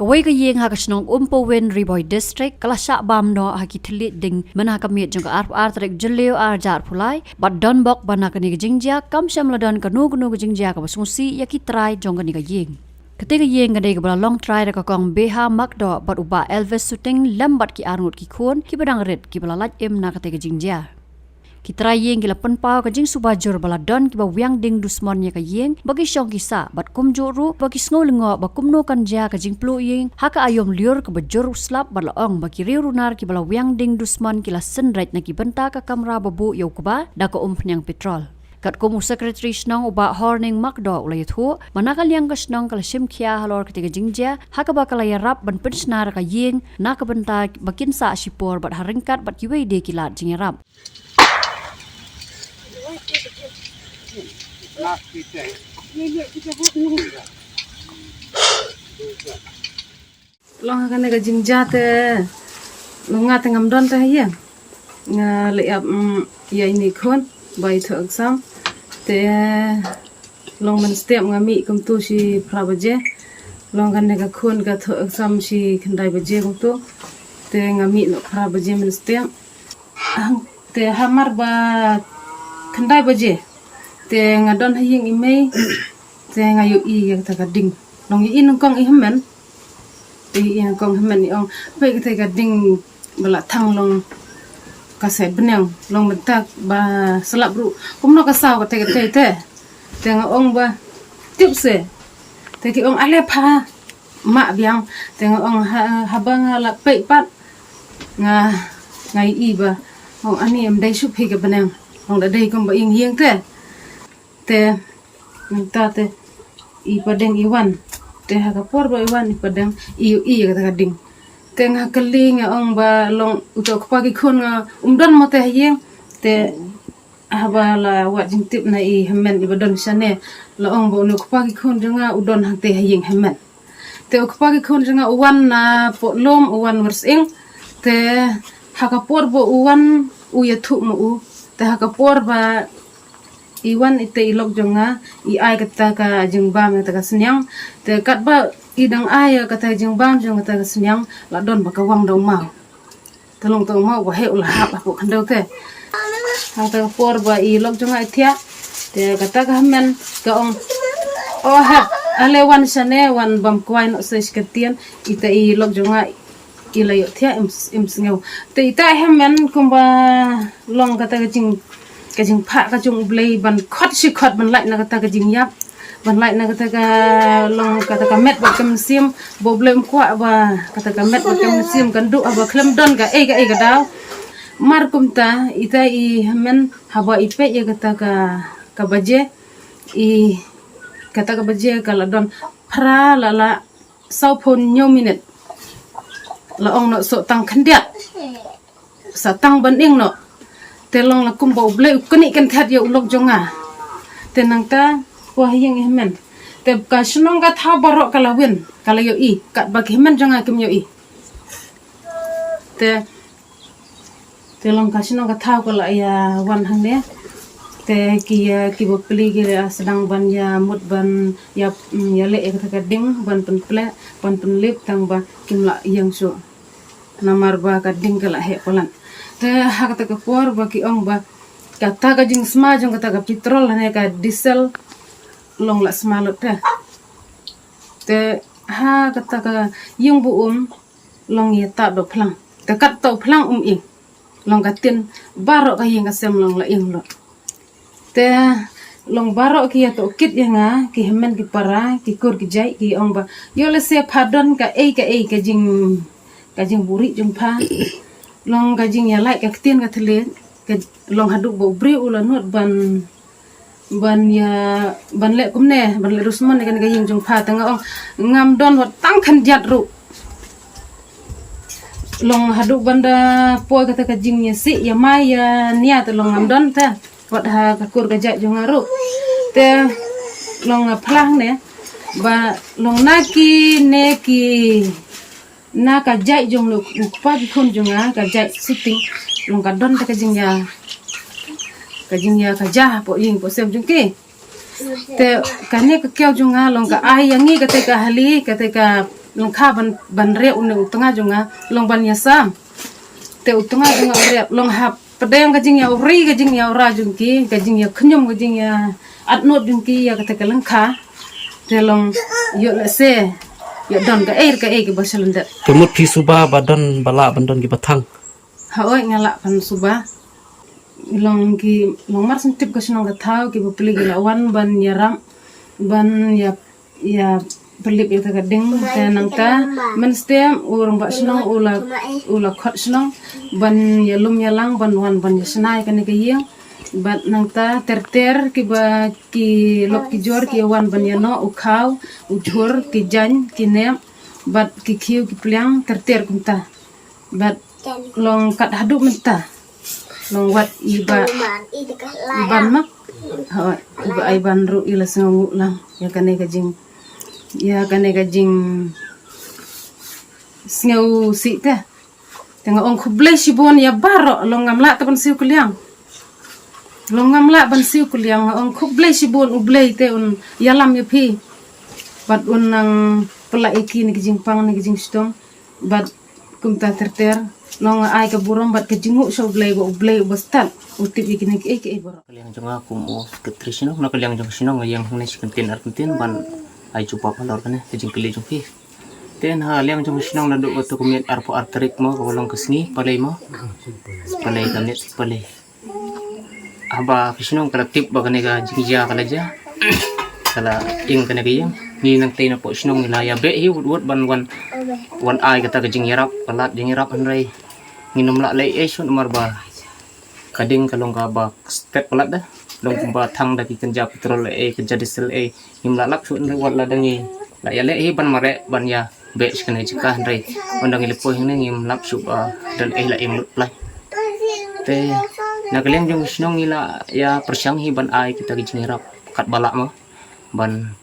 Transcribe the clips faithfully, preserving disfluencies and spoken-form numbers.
Kawei ka ïing ha ka shnong Umpowin, Ri Bhoi District, ka la shah bam noh ha ki thylliej ding mynha ka miet jong ka arphew ar tarik Jylliew arhajar arphew lai, bad don bok ba na kane ka jingjia kam shym la don kano kano ka jingjia kaba sngewsih ïa ki trai jong kane ka ïing. Kata ka ïing ka dei kaba la long trai da ka Kong Beha Makdoh bad u Bah Elvis Suting lem bad ki arngut ki khun kiba dang rit kiba la lait im na kata ka jingjia. Ki trai ïing ki la pynpaw ka jingsuba jur ba la don kiba wiang ding dusmon ïa ka ïing ba ki shong ki sah bad kumjuh ruh ba ki sngew lyngngoh ba kumno kan jia ka jingpluh ïing ha ka aïom lyiur kaba jur slap bad la ong ba ki riew runar kiba la wiang ding dusmon ki la synreit na ki bynta ka kamra ba buh ïa u kba da ka umphniang petrol. Katkum u Secretary Shnong u Bah Horning Makdoh u la ïathuh ba na ka liang ka shnong ka la shim khia halor kata ka jingjia ha kaba ka la ïarap ban pynshna da ka ïing na ka bynta ba kin sah shipor bad ha ryngkat bad kiwei de ki lad jingïarap. Long ha kane ka jingjia te, long nga te ngam don te ha ïing. Nga leit ap, mm, ïa ine i khun ba i thoh exam. Te long mynstep nga mih kumtu shi phra baje. Long kane ka khun ka thoh exam shi khyndai baje kumtu. Te nga mih noh phra baje mynstep. Te hamar ba khyndai baje te nga don ha ïing i mei. Te nga ïohi ïa kata ka ding. Long ïohi nyngkong i hynmen. Te ïohi nyngkong hynmen i ong, peit kata ka ding ba la thang long ka sai bneng, long mynta ba slap ruh. Kumno ka saw kata kata te. Te nga ong ba tip se. Te ki ong ale pha mah biang. Te nga ong ha, haba nga la peit pat nga, nga ïohi ba, ong ani em dei shuh phi ka bneng. Ong da dei kumba ïing ïing te. Te mynta te i Padeng i wan. Te ha ka por ba i wan i Padeng i ïohi ïa kata ka ding. Te nga kylli nga ong ba long uto u kpa ki khun nga um don mo te ha ïing. Te haba la wad jingtip na i hynmen iba don shane, la ong ba une u kpa ki khun jong nga u don hangte ha ïing hynmen. Te u kpa ki khun jong nga u wan na pohlum, u wan wyrsieng. Te ha ka por ba u wan u ïathuh ma u. Te ha ka por ba i wan ite i lok jong nga, i ai kata ka jingbam ïa kata ka sniang. Te katba i dang ai ïa kata ka jingbam jong kata ka sniang, la don ba ka wang da u maw. Te long te u maw ba heh u la hap hapoh khyndew te. Ha kata ka por ba i lok jong nga i thiah. Te kata ka hynmen ka ong, o heh, ale wan shane, wan bam kwai noh sa shi kyntien. Ita i lok jong nga i la ïoh thiah im, im sngew. Te ita i hynmen kumba long kata ka jing, ka jingphah ka jong U Blei ban khot shi khot ban lait na kata ka jingïap. Ban lait na kata ka long kata ka met bad ka mynsiem, ba U Blei um kwah ba kata ka met bad ka mynsiem kan duh haba khlem don kaei kaei ka daw. Mar kumta ita i hynmen haba i peit ïa kata ka, ka baje, i kata ka baje ka la don phra la la sawphew hynñiew minit. La ong noh soh tang khyndiat. Sa tang ban ing noh. Te long la kumba U Blei u knieh kynthait ïa u lok jong nga. Te nangta poi ha ïing i hynmen. Te ka shnong ka thaw baroh ka la win, ka la ïohi, katba ki hynmen jong nga kim ïohi. Te, te long ka shnong ka thaw ka la ïa wan hangne. Te ki, eh, ki bapli ki la sdang ban ïa mut ban ïa, mm, ïa leh ïa kata ka ding ban pynpleh, ban pynlip tang ba kim lah ïeng shuh. Namar ba ka ding ka la heh palat. Te ha kata ka por ba ki ong ba kata ka jingsma jong kata ka petrol ne ka diesel long la sma lut te. Te ha kata ka ïing ba um long ïa ta doh phlang. Te kat ta u phlang um ing. Long ka tin baroh ka ïing ka sem long la ing lut. Te long baroh ki ïa tohkit ïa nga, ki hynmen ki para, ki kur ki jait, ki ong ba ïoh lehse pha don kaei kaei ka jing, ka jingbuhrieh jong pha. Long ka jingïalait ka ktien ka thylliej, ka long haduh ba u briew u la nud ban, ban ïa, ban leh kumne, ban leh dusmon ïa kane ka ïing jong pha. Te nga ong ngam don wat tang khyndiat ruh. Long haduh ban da poi kata ka jingïasih ïa mai ïa nia te long ngam don te. Wat ha ka kur ka jait jong nga ruh. Te long nga phlang ne ba long na kine ki, na ka jait jong u kpa ki khun jong nga, ka jait Suting, long ka don te ka jingïa, ka jingïa ka ja poh ïing poh sem jong ki. Te kane ka kiaw jong nga long ka ai ïa ngi kata ka hali, kata ka Lyngkha ban, ban rep une u tnga jong nga, long ban ïasam. Te u tnga jong nga u rep, long hap pdeng ka jingïa u ri, ka jingïa u ra jong ki, ka jingïa khñium, ka jingïa atnud jong ki ïa kata ka lyngkha. Te long ïoh lehse ïoh don kaei kaei kiba shalyndet. Te mut phi suba ba don ba lah ban don kiba thang? Haoid, nga lah ban suba. Long ki, long mar shen tip ka shnong ka thaw, kiba pli ki la wan ban ïarap, ban ïa, ïa pynlip ïa ka ding. Te nangta mynstep u rangbah shnong u la, u la khot shnong ban ïalum ïalang, ban wan ban ïa shna ïa kane ka ïing. Bad nangta ter ter kiba ki lok ki jor ki wan ban ïa noh u khaw, u jhur, ki jaiñ, ki nep, bad ki khiew ki pliang ter ter kumta. Bad long kat haduh mynta long wat i ba, i ban mak. Haoid, i ba ai ban ruh i la sngew nguh lang ïa kane ka jing, ïa kane ka jing sngew sih te. Te nga ong khublei shibun ïa baroh, long ngam lah te ban siew kylliang. Long ngam lah ban siew kylliang, nga ong khublei shibun, U Blei te un ïalam ïa phi. Bad un nang pynlait ïa ki na ki jingpang na ki jingshitom. Bad kumta ter ter, long ai ka burom bad ka jingnguh sha U Blei ba U Blei uba stad u tip ïa kine kiei kiei baroh. Ka liang jong nga kum u secretary shnong, na ka liang jong ka shnong nga ïeng hangne shi kyntien ar kyntien ban ai jubab halor kane ka jingkylli jong phi. Te na ka liang jong ka shnong naduh kato ka miet arphew ar tarik mo, kaba long ka sngi Palei mo. Palei ka miet Palei. Haba ka shnong ka la tip ba kane ka jingjia ka la jia, ka la ing kane ka ïing, ngi nangtei napoh shnong ngi la ïa beh hi wut wut ban wan, wan ai kata ka jingïarap, ka lad jingïarap, hynrei ngin ym lah leh ei shuh namar ba ka ding ka long kaba stet palat da, long kumba thang da ki kynja petrol ei, kynja diesel ei, ngim lah lap shuh, hynrei wat la da ngi la ïa leh hi ban mareh ban ïa beh sha kane ka jaka, hynrei ynda ngi leit poi hangne ngim lap shuh ba don ei la im lut plai. Te na ka liang jong ka shnong ngi la ïa pyrshang hi ban ai kita ki jingïarap katba lah mo, ban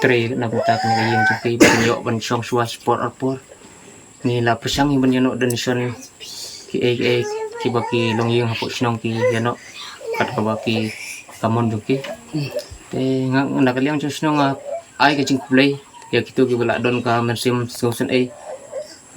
trei na bynta kane ka ïing jong ki, ban ïoh ban shong shuwa shi por ar por. Ngi la pyrshang hi ban ïa noh donation kiei kiei kiba ki longïing hapoh shnong ki ïa noh kat kaba ki kamon jong ki. Te nga na ka liang jong shnong nga ai ka jingkhublei ïa kito kiba la don ka mynsiem sngewsynei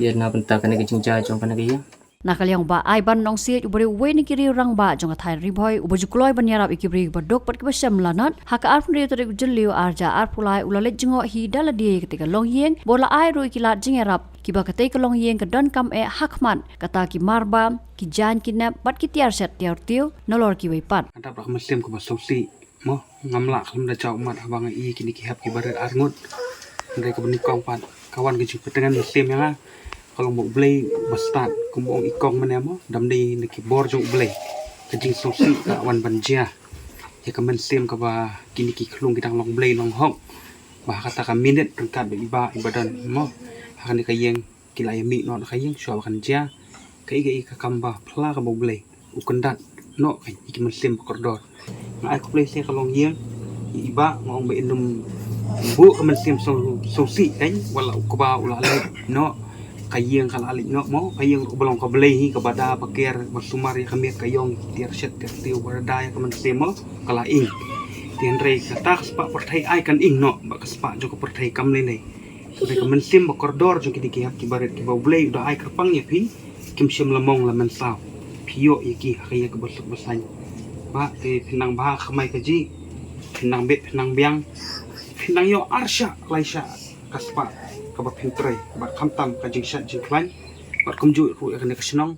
ïa na bynta kane ka jingjia jong kane ka ïing. Na ka liang u Bah Aiban Nongsiej, uba dei uwei na ki riew rangbah jong ka thaiñ Ri Bhoi, uba ju kloi ban ïarap ïa ki briew kiba duk bad kiba shem lanot, ha ka arphew hynriew tarik u Jylliew arhajar arphew lai, u la leit jngoh hi da lade ïa katei ka longïing, bad u la ai ruh ïa ki lad jingïarap kiba katei ka longïing ka donkam eh ha khmat, kata ki marba, ki jaiñ ki nep bad ki tiar shet tiar tiew nalor kiwei pat. Nga dap da ka mynsiem kaba sngewsih mo, ngam lah khlem da jaw ummat haba nga i kine ki hep kiba rit ar ngut. Hynrei kaba nyngkong pat ka wan ka jingpyntngen mynsiem ïa nga, ka long ba U Blei ba stad, kumba ong i kong mynne mo, dam dei na ki bor jong U Blei ka jingsngewsih ka wan ban jia ïa ka mynsiem kaba kine ki khlung ki dang long blei long hok. Ba ha kata ka minit ryngkat bad i bah iba don mo ha kane ka ïing, ki la ïa mih noh na ka ïing shuwa ba kan jia kaei kaei ka kam ba phylla kaba U Blei u kyndat noh ka ïa ki mynsiem ba kordor. Nga ai khublei sha ka longïing, i bah, nga ong ba in ym buh ka mynsiem sngewsih kan, wat la u kba u la leit noh, ka ïing ka la leit noh mo, ka ïing ruh ba long ka blei hi kaba da ba ker ba sumar ïa ka miet ka ïong, tiar shet tiar tiew ba da ïa ka mynsiem mo, ka la ing. Te hynrei kata ka spah pyrthei ai kan ing noh, ba ka spah jong ka pyrthei kam lei lei. Hynrei ka mynsiem ba kordor jong kine ki hep kiba rit kiba U Blei u da ai kyrpang ïa phi, kim shym la mong la mynsaw. Phi ïoh ïa ki ha ka ïa kaba suk ba saiñ. Bah, te phin nang bha ha ka kamai kajih, phin nang bit phin nang biang, phin nang ïoh ar shah lai shah ka spah kaba phin trei bad khamtam ka jingshet jingkhlaiñ bad kumjuh ruh ïa kane ka shnong.